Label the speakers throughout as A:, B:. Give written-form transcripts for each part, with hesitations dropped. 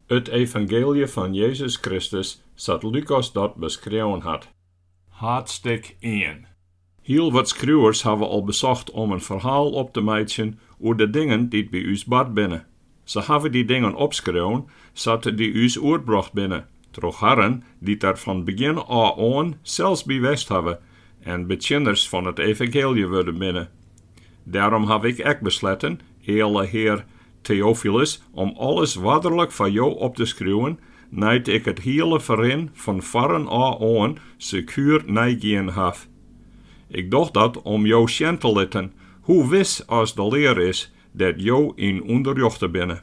A: It evangeelje fan Jezus Kristus sa't Lukas dat beskreaun hat. Haadstik ien. Hiel wat skriuwers hawwe al besocht om in ferhaal op te meitsjen oer de dingen dy't by ús bard binne. Se hawwe dy dingen opskreaun sa't dy ús oerbrocht binne, troch harren dy't der fan begjin ôf oan sels by west hawwe en betsjinners fan it evangeelje wurden binne. Dêrom haw ik ek besletten, eale hear Teofilus, om alles oarderlik foar jo op te skriuwen, nei't ik it hiele ferrin fan foarren ôf oan sekuer neigien haw. Ik doch dat om jo sjen te litten hoe wis as de lear is dêr't jo yn ûnderrjochte binne.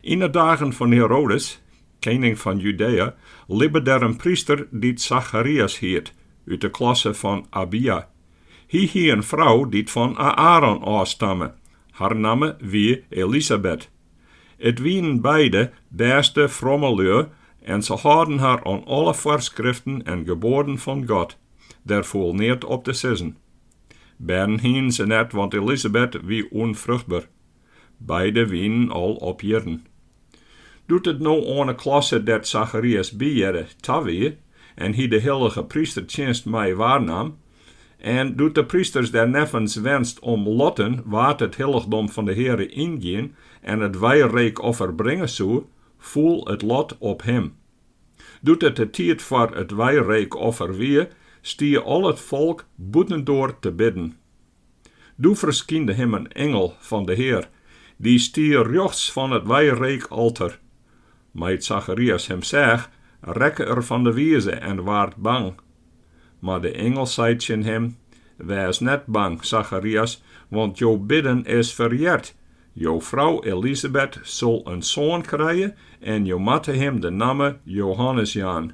A: Yn 'e dagen fan Herodes, kening fan Judéa, libbe der in pryster dy't Sacharias hiet, út 'e klasse fan Abia. Hy hie in frou dy't fan Aäron ôfstamme, har namme wie Elisabet. It wienen beide bêste fromme lju en se hâlden har oan alle foarskriften en geboaden fan God, dêr foel neat op te sizzen. Bern hienen se net, want Elisabet wie ûnfruchtber. Beide wienen al op jierren. Doe't it no oan 'e klasse dêr't Sacharias by hearde ta wie en hy de hillige prystertsjinst mei waarnaam, en doe't de prysters der neffens wenst om lotten wa't it hillichdom fan de Heare yngean en it wijreekoffer bringe soe, foel it lot op him. Doe't it de tiid foar it wijreekoffer wie, stie al it folk bûtendoar te bidden. Doe ferskynde him in ingel fan de Hear, dy stie rjochts fan it wijreekalter. Mei't Sacharias him seach, rekke er fan de wize en waard bang. Mar de ingel sei tsjin him, Wês net bang, Sacharias, want jo bidden is ferheard. Jo frou Elisabet sil in soan krije en jo moatte him de namme Johannes jaan.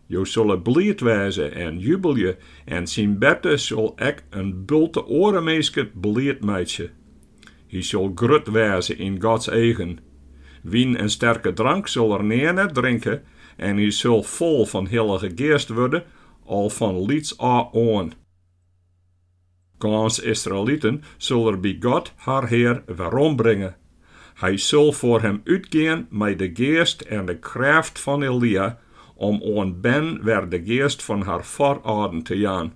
A: Jo sille bliid wêze en jubelje en syn berte sil ek in bulte oare minsken bliid meitsje. Hy sil grut wêze yn Gods eagen. Wyn en sterke drank sil er nea net drinke en hy sil fol fan Hillige Geast wurde al fan lyts ôf oan. Gâns Israeliten sil er by God har Hear werombringe. Hy sil foar him útgean mei de geast en de krêft fan Elia om oan bern wer de geast fan har foarâlden te jaan,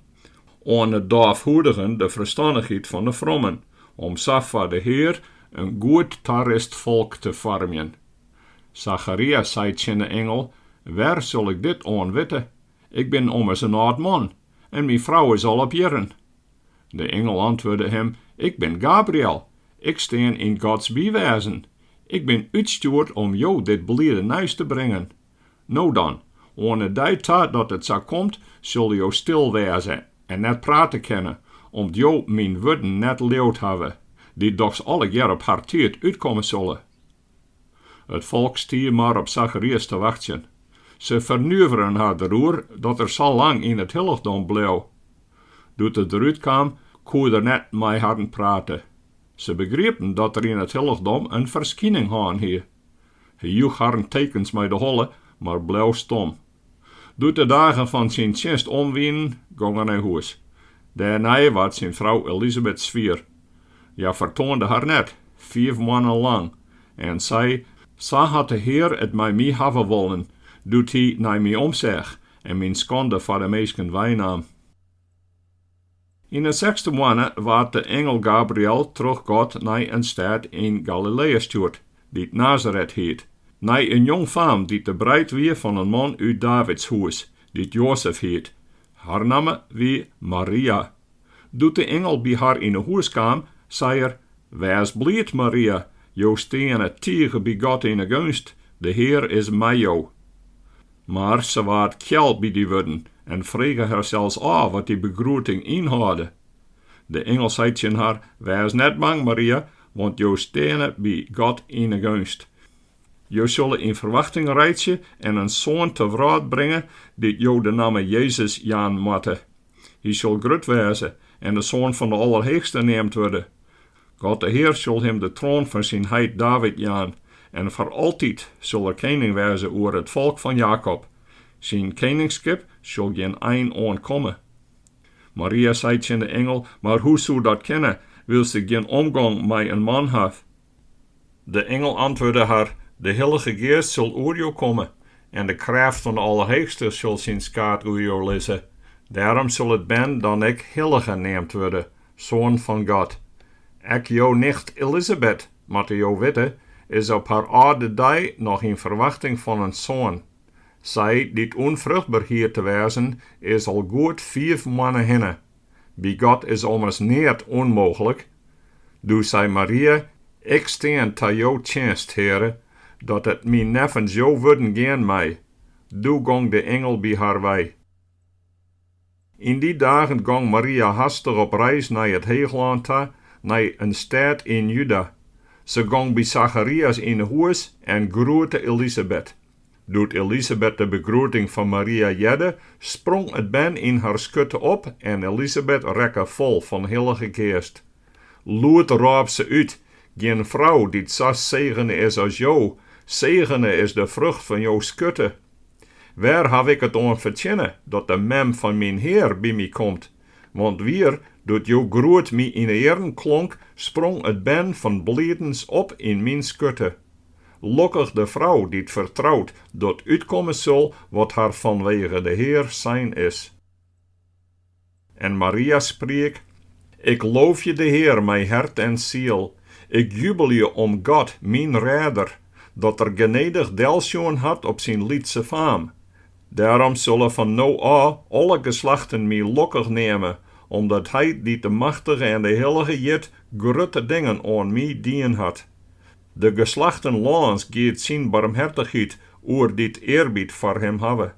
A: oan 'e dôfhûdigen de ferstannichheid fan 'e frommen, om sa foar de Hear in goed tarist folk te foarmjen. Sacharias sei tsjin 'e ingel, Wêr sil ik dit oan witte? Ik bin ommers in âld man en myn frou is al op jierren. De ingel antwurde him, Ik bin Gabriël, ik stean yn Gods bywêzen. Ik bin útstjoerd om jo dit blide nijs te bringen. No dan, oan 'e dei ta dat it sa komt, sille jo stil wêze en net prate kinne, om't jo myn wurden net leaud hawwe, dy't dochs allegear op har tiid útkomme sille. It folk stie mar op Sacharias te wachtsjen. Se fernuveren har deroer dat er sa lang yn it hillichdom bleau. Doe't er derút kaam, koe er net mei harren prate. Se begriepen dat er yn it hillichdom in ferskining hân hie. Hy joech harren tekens mei de holle, mar bleau stom. Doe't de dagen fan syn tsjinst om wienen, gong er nei hûs. Dêrnei waard syn frou Elisabet swier. Hja fertoande har net, fiif moannen lang, en sei, Sa hat de Hear it mei my hawwe wollen, doe't Hy nei my omseach en myn skande foar de minsken weinaam. Yn 'e sechsde moanne waard de ingel Gabriël troch God nei in stêd yn Galileä stjoerd, dy't Nazaret hiet, nei in jongfaam dy't de breid wie fan in man út Davids hûs, dy't Joazef hiet. Har namme wie Maria. Doe't de ingel by har yn 'e hûs kaam, sei er, Wês bliid, Maria, jo steane tige by God yn 'e geunst, de Hear is mei jo. Mar se waard kjel by dy wurden en frege harsels ôf wat dy begroeting ynhâlde. De ingel sei tsjin har, Wês net bang, Maria, want jo steane by God yn 'e geunst. Jo sille yn ferwachting reitsje en in soan te wrâld bringe dy't jo de namme Jezus jaan moatte. Hy sil grut wêze en de Soan fan de Allerheechste neamd wurde. God de Hear sil him de troan fan syn heit David jaan, en foar altyd sil er kening wêze oer it folk fan Jakob. Syn keningskip sil gjin ein oan komme. Maria sei tsjin de ingel, Mar hoe soe dat kinne, wylst ik gjin omgong mei in man haw? De ingel antwurde har, De Hillige Geast sil oer jo komme en de krêft fan de Allerheechste sil syn skaad oer jo lizze. Dêrom sil it bern dan ek hillige neamd wurde, Soan fan God. Ek jo nicht Elisabet, moatte jo witte, is op har âlde dei noch yn ferwachting fan in soan. Sy, dy't ûnfruchtber hiet te wêzen, is al goed fiif moanne hinne. By God is ommers neat ûnmooglik. Doe sei Maria, Ik stean ta jo tsjinst, Heare, dat it my neffens jo wurden gean mei. Doe gong de ingel by har wei. Yn dy dagen gong Maria hastich op reis nei it heechlân ta, nei in stêd yn Juda. Se gong by Sacharias yn 'e hûs en groete Elisabet. Doe't Elisabet de begroeting fan Maria hearde, sprong it bern yn har skurte op en Elisabet rekke fol fan Hillige Geast. Lûd rôp se út, Gjin frou dy't sa segene is as jo, segene is de frucht fan jo skurte. Wêr haw ik it oan fertsjinne dat de mem fan myn Hear by my komt? Want wier, doe't jo groet my yn 'e earen klonk, sprong it bern fan blidens op yn myn skurte. Lokkich de frou dy't fertrout dat útkomme sil wat har fanwege de Hear sein is. En Maria spriek, Ik loovje de Hear mei hert en siel, ik jubelje om God, myn Rêder, dat Er genedich delsjoen hat op syn lytse faam. Dêrom sille fan no ôf alle geslachten my lokkich neame, omdat Hy dy't de Machtige en de Hillige hjit, grutte dingen oan my dien hat. De geslachten lâns giet syn barmhertichheid oer dy't earbied foar him hawwe.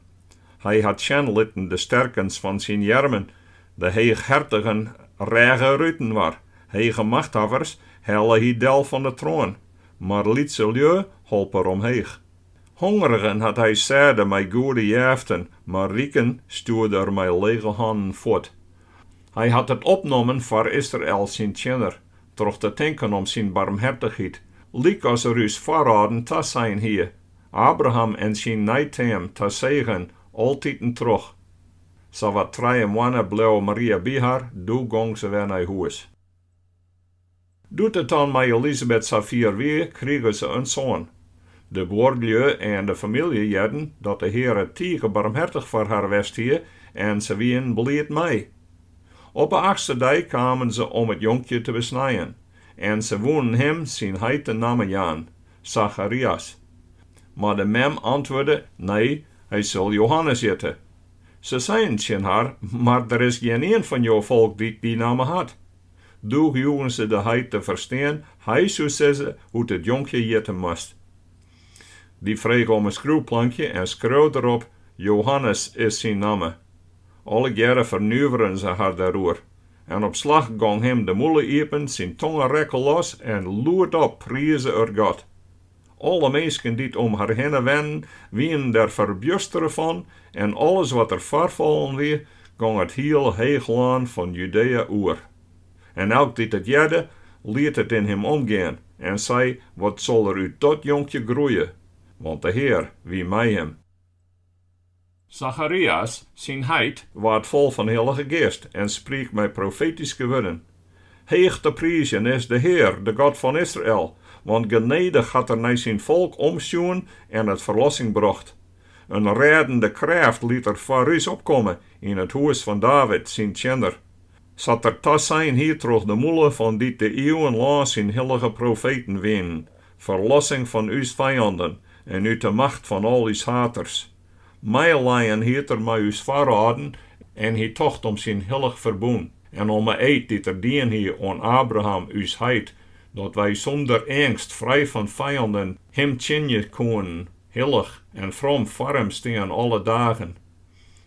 A: Hy hat sjen litten de sterkens fan syn earmen, de heechhertigen reage er útinoar, hege machthawwers helle hy del fan de troan, mar lytse lju holp er omheech. Hongerigen hat hy sêde mei goede jeften, mar riken stjoerde er mei lege hannen fuort. Hy hat it opnommen foar Israel syn tsjinner, troch te tinken om syn barmhertichheid, lykas er ús foarâlden tasein hie, Abraham en syn neiteam ta segen, altiten troch. Sawat trije moanne bleau Maria by har, doe gong se wer nei hûs. Doe't it dan mei Elisabet safier wie, krige se in soan. De buorlju en de famylje hearden dat de Heare tige barmhertich foar har west hie en se wienen bliid mei. Op 'e achtste dei kamen se om it jonkje te besnijen, en se woenen him syn heite namme jaan, Sacharias. Mar de mem antwurde, Nee, hy sil Johannes hjitte. Se seinen tsjin har, Mar der is gjinien fan jo folk dy't dy namme hat. Doe joegen se de heit te ferstean, hy soe sizze hoe't it jonkje hjitte moast. Dy frege om in skriuwplankje en skreau derop, Johannes is syn namme. Allegearre fernuveren se har dêroer. En op slach gong him de mûle iepen, syn tonge rekke los en lûdop prize er God. Alle minsken dy't om har hinne wennen, wienen der ferbjustere fan en alles wat der foarfallen wie, gong it hiele heechlân fan Judéa oer. En elk dy't it hearde, liet it yn him omgean en sei, Wat sil der út dat jonkje groeie? Want de Hear wie mei him. Sacharias, syn heit, waard fol fan Hillige Geast en spriek mei profetyske wurden, Heech te priizjen is de Hear, de God fan Israel, want genedich hat Er nei syn folk omsjoen en it ferlossing brocht. In rêdende krêft liet Er foar ús opkomme yn it hûs fan David, syn tsjinner, sa't Er tasein hie troch de mûle fan dy't de iuwen lâns syn hillige profeten wienen, ferlossing fan ús fijanden en út de macht fan al ús haters. Meilijen hied er mei ús foarâlden en hy tocht om syn hillich ferbûn en om 'e eed dy't er dien hie oan Abraham, ús heit, dat wy sûnder eangst, frij fan fijanden, him tsjinje koenen, hillich en from foar him stean alle dagen.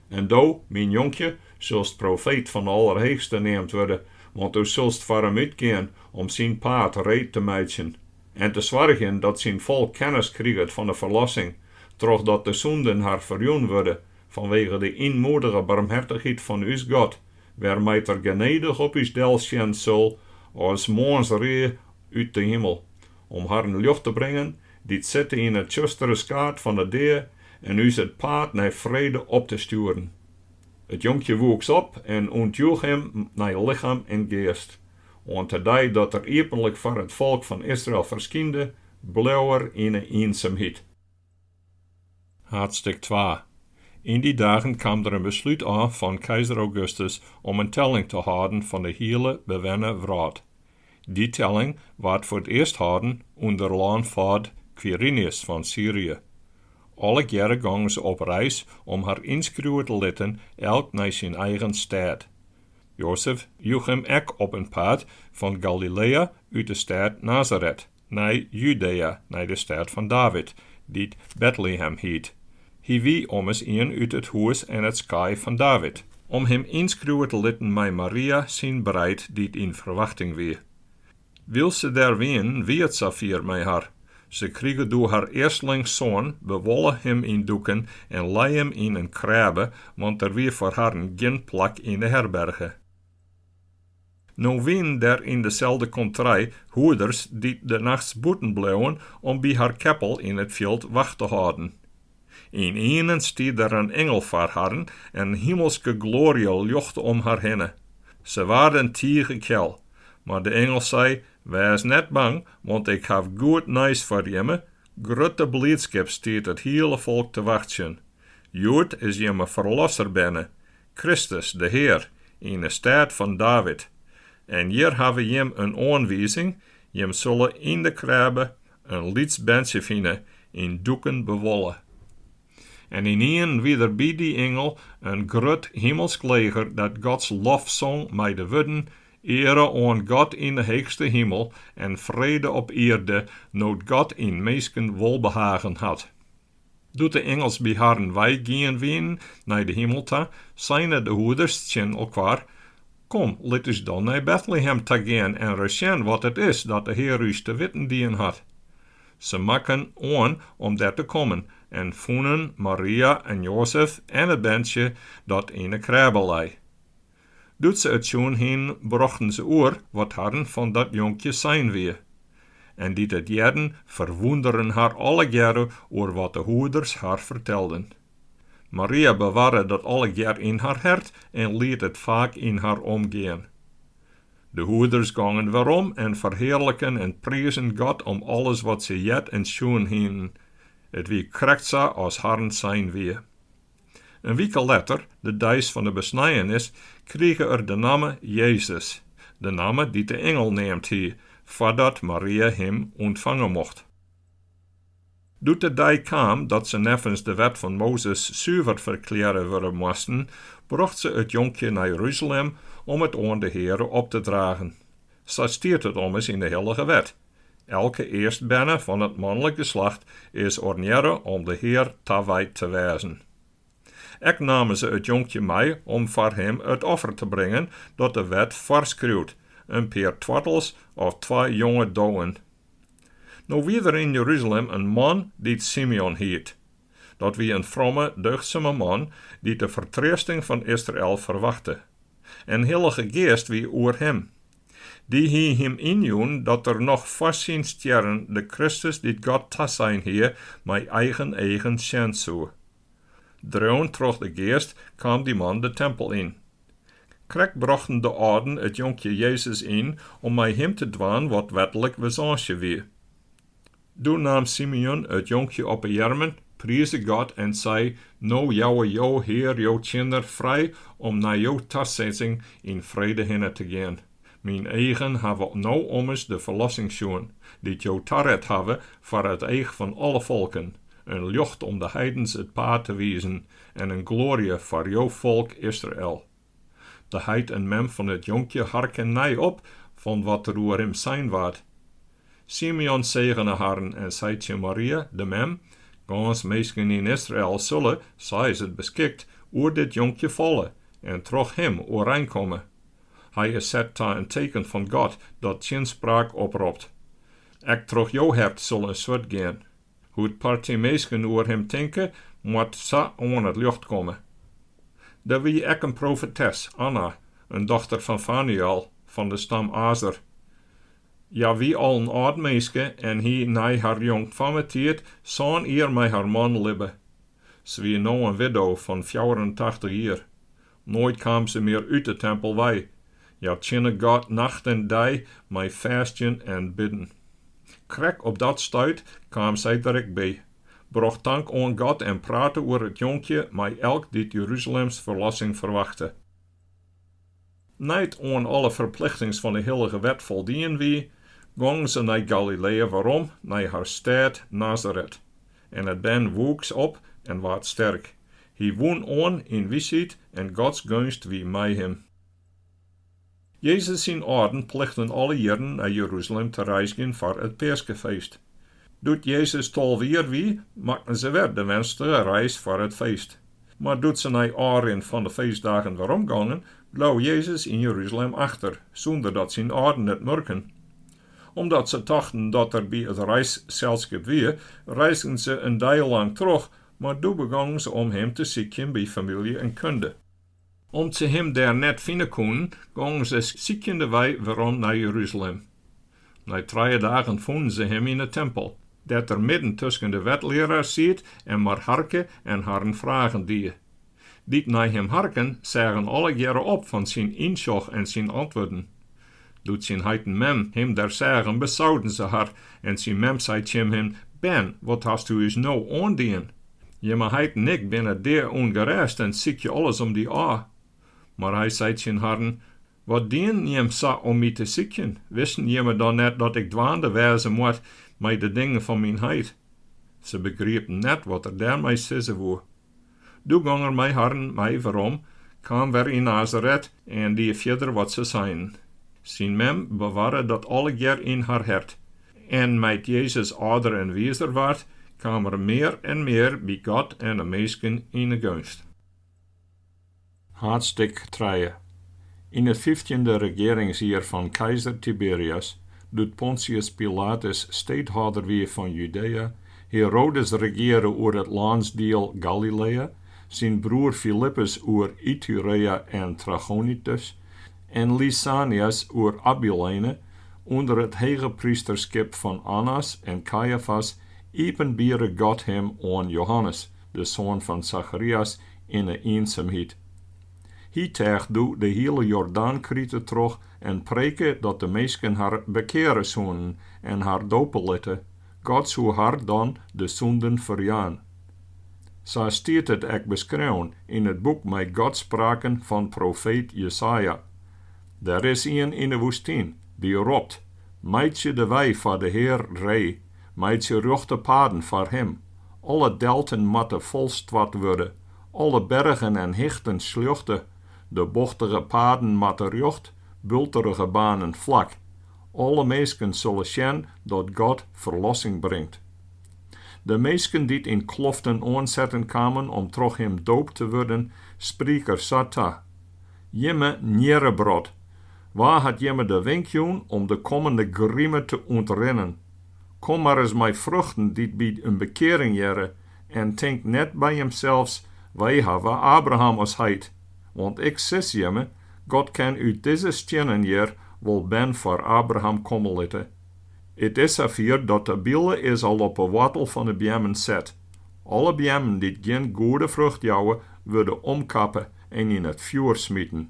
A: En do, myn jonkje, silst profeet fan de Allerheechste neamd wurde, want do silst foar him útgean om syn paad reed te meitsjen. En te soargjen dat syn folk kennis kriget fan de ferlossing, trochdat de sûnden har ferjûn wurde, fanwege de ynmoedige barmhertichheid fan ús God, wêrmei't Er genedich op ús delsjen sil as moarnsrea út de himel, om harren ljocht te bringen, dy't sitte yn it tsjustere skaad fan de dea, en ús it paad nei frede op te stjoeren. It jonkje woeks op en ûntjoech him nei lichem en geast. Oant de dei dat er iepenlik foar it folk fan Israel ferskynde, bleau er yn 'e iensumheid. Haadstik twa. Yn dy dagen kaam der in beslút ôf fan keizer Augustus om in telling te hâlden fan de hiele bewenne wrâld. Dy telling waard foar it earst hâlden ûnder lânfâd Quirinius fan Syrië. Allegearre gongen se op reis om har ynskriuwe te litten, elk nei syn eigen stêd. Joazef joech him ek op 'en paad fan Galiléa út de stêd Nazaret. Nei Judéa, nei de stêd fan David, dy't Betlehem hiet. Hy wie ommers ien út it hûs en it skaai fan David. Om him ynskriuwe te litten mei Maria, syn breid, dy't yn ferwachting wie. Wylst se dêr wienen, wie it safier mei har. Se krige doe har earstlingssoan, bewuolle him yn doeken en lei him yn in krêbe, want der wie foar harren gjin plak yn de herberge. No wienen der yn deselde kontrei hoeders dy't de nachts bûten bleauwen om by har keppel yn it fjild wacht te hâlden. Ynienen stie der in ingel foar harren en in himelske gloarje ljochte om har hinne. Se waarden tige kjel. Mar de ingel sei, Wês net bang, want ik haw goed nijs foar jimme, grutte bliidskip stiet it hiele folk te wachtsjen. Hjoed is jimme Ferlosser berne, Kristus, de Hear, yn 'e stêd fan David. En hjir hawwe jim in oanwizing, jim sulle yn de krêbe in lyts berntsje fine, yn doeken bewuolle. En ynienen wie der by dy ingel in grut himelsk leger dat Gods lof song mei de wurden, Eare oan God yn de heechste himel en frede op ierde, no't God yn minsken wolbehagen hat. Doe't de ingels by harren wei gien wienen nei de himel ta, seine de hoeders tsjin elkoar, Kom, lit ús dan nei Bethlehem ta gean en ris sjen wat it is dat de Hear ús te witten dien hat. Se makken oan om der te kommen en fûnen Maria en Joazef en it berntsje dat yn 'e krêbe lei. Doe't se it sjoen hienen, brochten se oer wat harren fan dat jonkje sein wie. En dy't it hearden, ferwûnderen har allegearre oer wat de hoeders har fertelden. Maria bewarre dat allegear yn har hert en liet it faak yn har omgean. De hoeders gongen werom en ferhearliken en prizen God om alles wat se heard en sjoen hienen. It wie krekt sa as harren sein wie. In wike letter, de deis fan de besnijenis, krige er de namme Jezus, de namme dy't de ingel neamd hie, foardat Maria him ûntfange mocht. Doe't de dei kaam dat se neffens de wet fan Mozes suver ferklearre wurde moasten, brocht se it jonkje nei Jeruzalem om it oan de Heare op te dragen. Sa stiet it ommers yn de hillige wet, Elke earstberne fan it manlik geslacht is ornearre om de Hear tawijd te wêzen. Ek namen se it jonkje mei om foar him it offer te bringen dat de wet foarskriuwt, in pear toartels of twa jonge dowen. No wie der yn Jeruzalem in man dy't Simeon hiet. Dat wie in fromme, deugdsume man dy't de fertreasting fan Israel ferwachte. En Hillige Geast wie oer him. Dy hie him ynjûn dat er noch foar syn stjerren de Kristus dy't God tasein hie mei eigen eagen sjen soe. Dreaun troch de Geast kaam dy man de tempel yn. Krekt brochten de âlden it jonkje Jezus yn om mei him te dwaan wat wetlik wizânsje wie. Doe naam Simeon it jonkje op 'e earmen, prize God en sei, No jouwe Jo, Hear, jo tsjinner frij om nei jo tasizzing yn frede hinne te gean. Myn eagen hawwe no ommers de ferlossing sjoen, dy't Jo taret hawwe foar it each fan alle folken, in ljocht om de heidens it paad te wizen en in gloarje foar jo folk Israel. De heit en mem fan it jonkje harken nei op fan wat der oer him sein waard. Simeon segene harren en sei tsjin Maria, de mem, Gâns minsken yn Israel sulle, sa is it beskikt, oer dit jonkje falle en troch him oerein komme. Hy is set ta in teken fan God dat tsjinspraak opropt. Ek troch jo hert sil in swurd gean. Hoe't party minsken oer him tinke, moat sa oan it ljocht komme. Der wie ek in profetes, Anna, in dochter fan Fanuel, fan de stam Azer. Hja wie al in âld minske en hie nei har jongfammetiid sân jier mei har man libbe. Se wie no in widdo fan 84 jier. Noait kaam se mear út de tempel wei. Hja tsjinne God nacht en dei mei fêstjen en bidden. Krekt op dat stuit kaam sy der ek by, brocht tank oan God en prate oer it jonkje mei elk dy't Jeruzalems ferlossing ferwachte. Nei't oan alle ferplichtings fan 'e hillige wet foldien wie, gongen se nei Galileä werom nei har stêd Nazaret. En it bern woeks op en waard sterk. Hy wûn oan yn wysheid en Gods geunst wie mei him. Jezus syn âlden plichten alle jierren nei Jeruzalim te reizgjen foar it Peaskefeest. Doe't Jezus 12 jier wie, makken se wer de wenstige reis foar it feest. Mar doe't se nei ôfrin fan de feestdagen weromgongen, bleau Jezus yn Jeruzalem achter, sûnder dat syn âlden it murken. Omdat se tochten dat er by it reisselskip wie, reizgen se in dei lang troch, mar doe begongen se om him te sykjen by famylje en kunde. Om't se him dêr net fine koenen, gongen se sykjendewei werom nei Jeruzalem. Nei trije dagen fûnen se him yn 'e timpel, dêr't er midden tusken de wetlearaars siet en mar harke en harren fragen die. Dy't nei him harken, seagen allegearre op fan syn ynsjoch en syn antwurden. Doe't syn heit en mem him dêr seagen, besauden se har, en syn mem sei tsjin him, Bern, wat hasto ús no oandien? Jimme heit en ik binne dea-ûngerêst en sykje alles om dy ôf. Mar hy sei tsjin harren, Wat dienen jim sa om my te sykjen? Wisten jimme dan net dat ik dwaande wêze moat mei de dingen fan myn heit? Se begriepen net wat er dêrmei sizze woe. Doe gong er mei harren mei werom, kaam wer yn Nazaret en die fierder wat se seinen. Syn mem bewarre dat allegear yn har hert. En mei't Jezus âlder en wizer waard, kaam er mear en mear by God en de minsken yn 'e geunst. Haadstik trije. Yn it fyftjinde regearingsjier fan keizer Tiberias, doe't Pontius Pilatus steedhâlder wie fan Judéa, Herodes regearre oer it lânsdiel Galiléa, syn broer Filippus oer Ituréa en Trachonitis, en Lysanias oer Abilene, ûnder it hegeprysterskip fan Annas en Kajafas, iepenbiere God him oan Johannes, de soan fan Sacharias, yn 'e iensumheid. Hy teach doe de hiele Jordaankrite troch en preke dat de minsken har bekeare soenen en har dope litte, God soe har dan de sûnden ferjaan. Sa stiet it ek beskreaun yn it boek mei Godsspraken fan profeet Jesaja, Der is ien yn 'e woestyn, dy ropt, Meitsje de wei foar de Hear ree, meitsje rjochte paden foar Him. Alle delten moatte folstoart wurde, alle bergen en hichten sljochte, de bochtige paden moatte rjocht, bulterige banen flak. Alle minsken sille sjen dat God ferlossing bringt. De minsken dy't yn kloften oansetten kamen om troch him doopt te wurden, spriek er sa ta, Jimme njirrebrot, wa hat jimme de wink jûn om de kommende grime te ûntrinnen? Kom mar ris mei fruchten dy't by in bekearing hearre en tink net by jimsels, Wy hawwe Abraham as heit. Want ik sis jimme, God kin út dizze stiennen hjir wol bern foar Abraham komme litte. It is safier dat de bile is al op 'e woartel fan 'e beammen set. Alle beammen dy't gjin goede frucht jouwe, wurde omkappe en yn it fjoer smiten.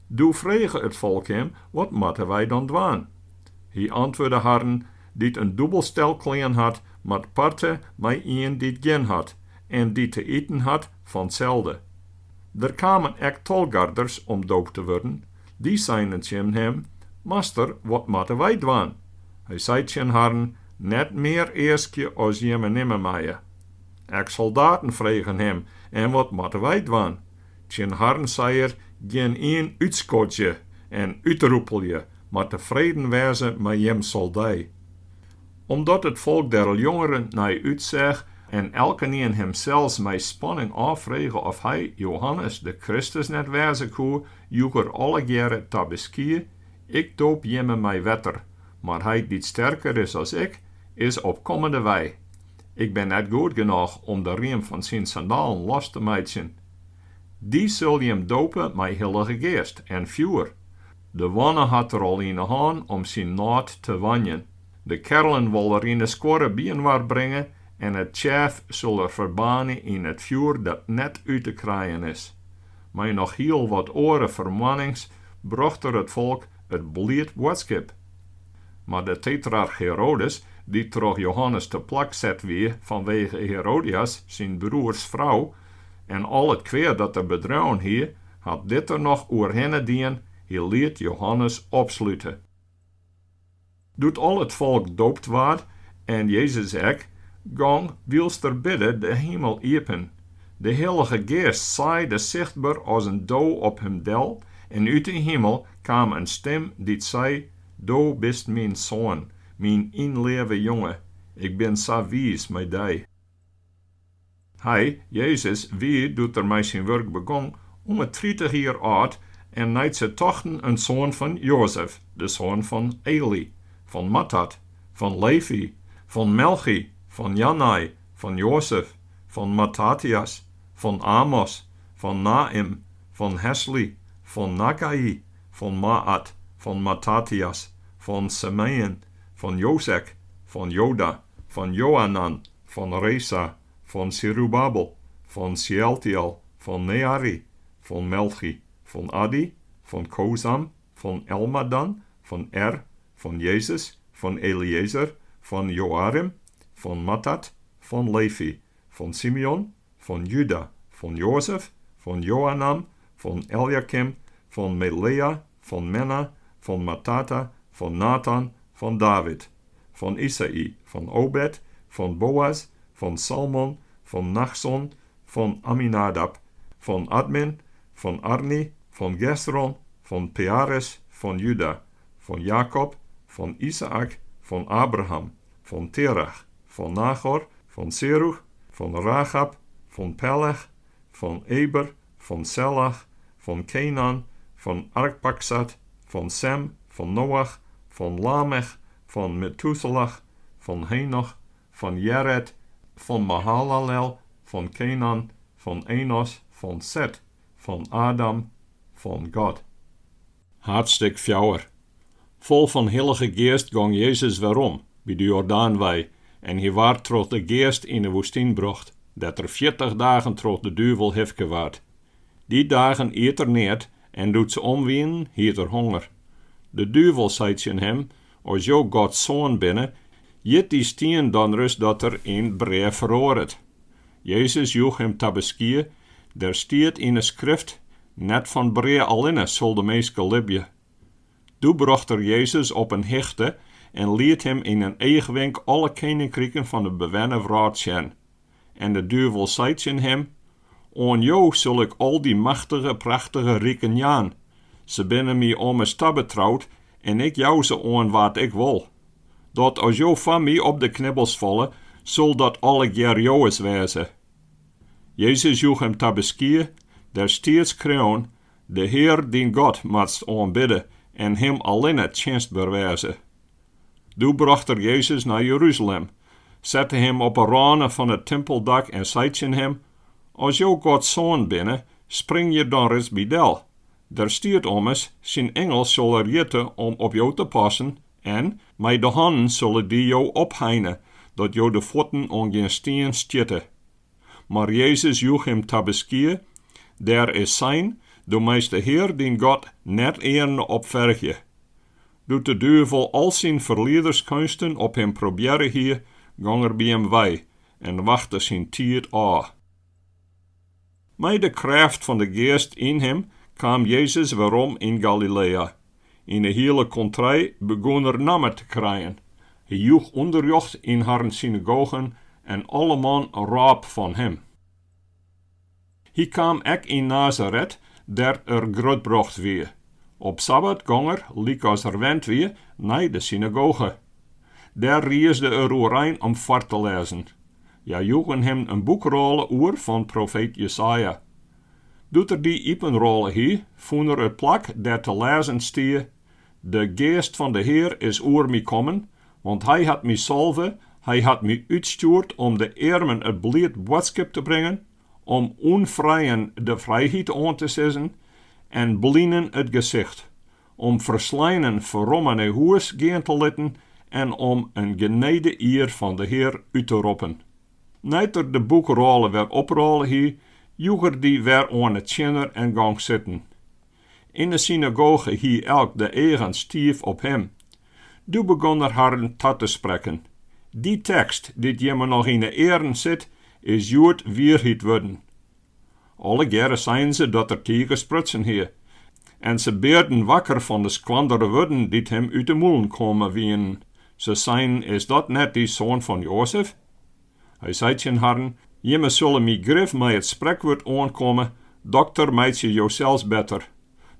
A: Doe frege it folk him, Wat moatte wy dan dwaan? Hy antwurde harren, Dy't in dûbel stel klean hat, moat parte mei ien dy't gjin hat, en dy't te iten hat, fan 'tselde. Der kamen ek tolgarders om doopt te wurden. Dy seinen tsjin him, Master, wat moatte wy dwaan? Hy sei tsjin harren, Net mear easkje as jimme nimme meie. Ek soldaten fregen him, En wat moatte wy dwaan? Tsjin harren sei er, Gjinien útskodzje en útrûpelje, mar tefreden wêze mei jim soldij. Omdat it folk der ljongerend nei útseach en elkenien himsels mei spanning ôffrege oft hy, Johannes, de Kristus net wêze koe, joech er allegearre ta beskie, Ik doop jimme mei wetter, mar hy dy't sterker is as ik, is op kommende wei. Ik bin net goed genôch om de riem fan syn sandalen los te meitsjen. Dy sil jim dope mei Hillige Geast en fjoer. De wanne hat er al yn 'e hân om syn nôt te wanjen. De kerlen wol er yn 'e skuorre byinoar bringe en it tsjêf sil er ferbaarne yn it fjoer dat net út te krijen is. Mei noch hiel wat oare fermoannings brocht er it folk it bliid boadskip. Mar de tetrarch Herodes, dy't troch Johannes te plak set wie fanwege Herodias, syn broers frou, en al it kwea dat er bedreaun hie, hat dit der noch oerhinne dien, hy liet Johannes opslute. Doe't al it folk doopt waard, en Jezus ek, gong, wylst er bidde, de himel iepen. De Hillige Geast saaide sichtber as in do op him del en út 'e himel kaam in stim dy't sei, Do bist myn Soan, myn ynleave jonge, ik bin sa wiis mei dy. Hy, Jezus, wie, doe't er mei syn wurk begong, om 'e 30 jier âld en nei't se tochten in soan fan Joazef, de soan fan Eli, fan Mattat, fan Levi, fan Melchi, fan Jannai, fan Joazef, fan Mattatias, fan Amos, fan Naïm, fan Hesli, fan Naggai, fan Maät, fan Mattatias, fan Semeïn, fan Josek, fan Joda, fan Joanan, fan Resa, fan Serûbbabel, fan Sealtiel, fan Neari, fan Melchi, fan Addi, fan Kosam, fan Elmadan, fan Er, fan Jezus, fan Eliëzer, fan Joarim, fan Mattat, fan Levi, fan Simeon, fan Juda, fan Joazef, fan Joanam, fan Eljakim, fan Melea, fan Menna, fan Mattata, fan Natan, fan David, fan Isaï, fan Obed, fan Boaz, fan Salmon, fan Nachson, fan Aminadab, fan Admin, fan Arni, fan Gesron, fan Peares, fan Juda, fan Jakob, fan Izaäk, fan Abraham, fan Terach, fan Nachor, fan Seruch, fan Rachab, fan Pelech, fan Eber, fan Selach, fan Kenan, fan Arpaksad, fan Sem, fan Noach, fan Lamech, fan Metûselach, fan Henoch, fan Jered, fan Mahalalel, fan Kenan, fan Enos, fan Set, fan Adam, fan God. Haadstik fjouwer. Fol fan Hillige Geast gong Jezus werom, by de Jordaan wei, en hy waard troch de Geast yn 'e woestyn brocht, dêr't er 40 dagen troch de duvel hifke waard. Dy dagen iet er neat en doe't se om wienen, hied er honger. De duvel sei tsjin him, As jo Gods soan binne, hjit dy stien dan ris dat er yn brea feroaret. Jezus joech him ta beskie, Der stiet yn 'e Skrift, Net fan brea allinne sil de minske libje. Doe brocht er Jezus op in hichte en liet him yn in eachwink alle keninkriken fan 'e bewenne wrâld sjen. En de duvel sei tsjin him, Oan jo sil ik al dy machtige, prachtige riken jaan. Se binne my ommers tabetroud en ik jou se oan wa't ik wol. Dat as jo foar my op de knibbels falle, sil dat allegear jowes wêze. Jezus joech him ta beskie, Der stiet skreaun, De Hear dyn God moatst oanbidde en Him allinne tsjinstber wêze. Doe brocht er Jezus nei Jeruzalem, sette him op 'e râne fan it timpeldak en sei tsjin him, As jo Gods soan binne, spring hjir dan ris by del. Der stiet ommers, Syn ingels sil er hjitte om op jo te passen en, Mei de hannen sille dy jo opheine, dat jo de fuotten oan gjin stien stjitte. Mar Jezus joech him ta beskie, Der is sein, Do meist de Hear dyn God net earne op fergje. Doe't de duvel al syn ferliederskeunsten op him probearre hie, gong er by him wei en wachte syn tiid ôf. Mei de krêft fan de Geast yn him kaam Jezus werom yn Galiléa. Yn 'e hiele kontrei begûn er namme te krijen. Hy joech ûnderrjocht yn harren synagogen en alleman rôp fan him. Hy kaam ek yn Nazaret, dêr't er grutbrocht wie. Op sabbat gong er, lykas er wend wie, nei de synagoge. Dêr riisde er oerein om foar te lêzen. Hja joegen him in boekrôle oer fan profeet Jesaja. Doe't er dy iepenrôle hie, fûn er it plak dêr't te lêzen stie, De Geast fan de Hear is oer my kommen, want Hy hat my salve, Hy hat my útstjoerd om de earmen it bliid boadskip te bringen, om ûnfrijen de frijheid oan te sizzen en blinen it gesicht, om fersleinen ferromme nei hûs gean te litten en om in genedejier fan de Hear út te roppen. Nei't er de boekrôle wer oprôle hie, joech er dy wer oan 'e tsjinner en gong sitten. Yn 'e synagoge hie elk de eagen stiif op him. Doe begûn er harren ta te sprekken, Dy tekst dy't jimme noch yn 'e earen sit, is hjoed wierheid wurden. Allegearre seinen se dat er tige sprutsen hie. En se bearden wakker fan de skoandere wurden dy't him út 'e mûlen kommen wienen. Se seinen, Is dat net dy soan fan Joazef? Hy sei tsjin harren, Jimme sulle my grif mei it sprekwurd oankomme, Dokter, meitsje josels better.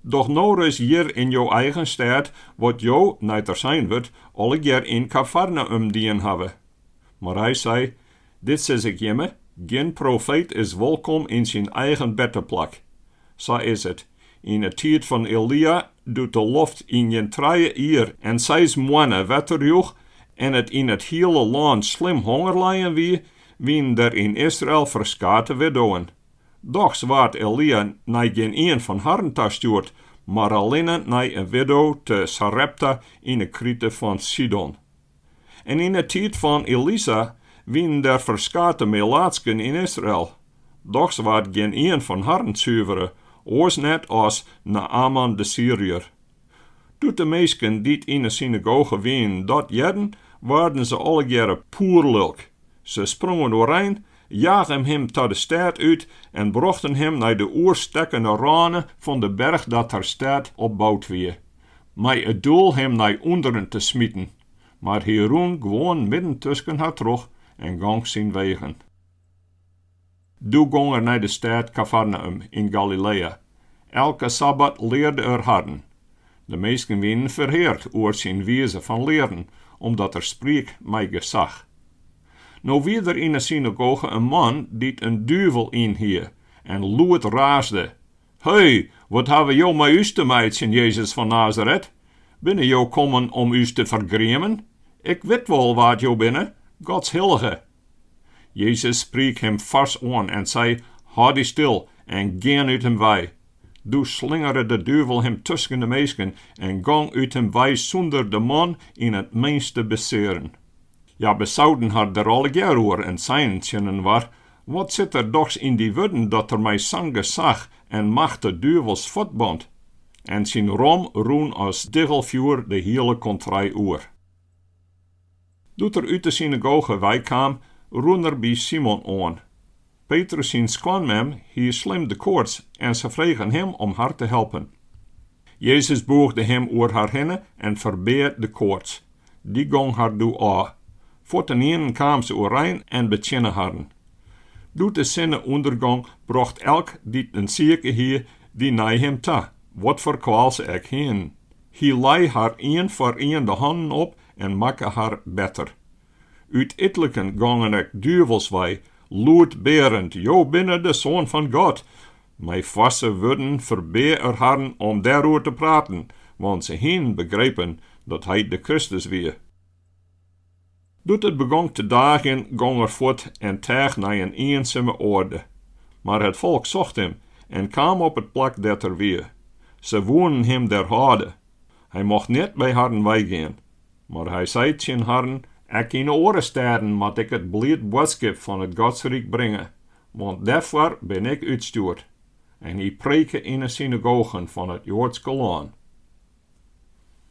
A: Doch no ris hjir yn jo eigen stêd wat jo, nei't der sein wurdt, allegear yn Kafarnaüm dien hawwe. Mar hy sei, Dit sis ik jimme, gjin profeet is wolkom yn syn eigen berteplak. Sa is it, yn 'e tiid fan Elía, doe't de loft yn gjin trije jier en seis moanne wetter joech en it yn it hiele lân slim hongerlijen wie, wienen der yn Israel ferskate widdowen. Dochs waard Elía nei gjinien fan harren ta stjoerd, mar allinne nei in widdo te Sarepta yn 'e krite fan Sidon. En yn 'e tiid fan Elisa wienen der ferskate melaatsken yn Israel. Dochs waard gjinien fan harren suvere, oars net as Naäman de Syriër. Doe't de minsken dy't yn 'e synagoge wienen dat hearden, waarden se allegearre poerlulk. Se sprongen oerein, jagen him ta de stêd út en brochten him nei de oerstekkende râne fan de berch dat har stêd op boud wie, mei it doel him nei ûnderen te smiten. Mar hy rûn gewoan midden tusken har troch en gong syn wegen. Doe gong er nei de stêd Kafarnaüm yn Galiléa. Elke sabbat learde er harren. De minsken wienen ferheard oer syn wize fan learen, omdat er spriek mei gesach. No wie der yn 'e synagoge in man dy't in duvel yn hie en lûd raasde, Hei, wat hawwe Jo mei ús te meitsjen, Jezus fan Nazaret? Binne Jo kommen om ús te fergriemen? Ik wit wol wa't Jo binne, Gods Hillige. Jezus spriek him fars oan en sei, Hâld dy stil en gean út him wei. Doe slingere de duvel him tusken de minsken en gong út him wei sûnder de man yn it minst te besearen. Hja besauden har der allegear oer en seinen tsjin inoar, Wat sit der dochs yn dy wurden dat er mei sa'n gesach en macht de duvels fuortbant? En syn rom rûn as diggelfjoer de hiele kontrei oer. Doe't er út de synagoge weikaam, rûn er by Simon oan. Petrus syn skoanmem hie slim de koarts en se fregen him om har te helpen. Jezus bûgde him oer har hinne en ferbea de koarts. Dy gong har doe ôf. Fuortenienen kaam se oerein en betsjinne harren. Doe't de sinne ûndergong, brocht elk dy't in sike hie, dy nei him ta, watfoar kwaal se ek hienen. Hy lei har ien foar ien de hannen op en makke har better. Ut itliken gongen ek duvels wei, lûd bearend, Jo binne de Soan fan God! Mei foarse wurden ferbea er harren om dêroer te praten, want se hienen begrepen dat hy de Kristus wie. Doe't it begong te daagjen, gong er fuort en teach nei in iensume oarde. Mar it folk socht him en kaam op it plak dêr't er wie. Se woenen him dêr hâlde. Hy mocht net by harren weigean. Mar hy sei tsjin harren, Ek yn 'e oare stêden moat ik it bliid boadskip fan it Godsryk bringe, want dêrfoar bin ik útstjoerd. En hy preke yn 'e synagogen fan it Joadske lân.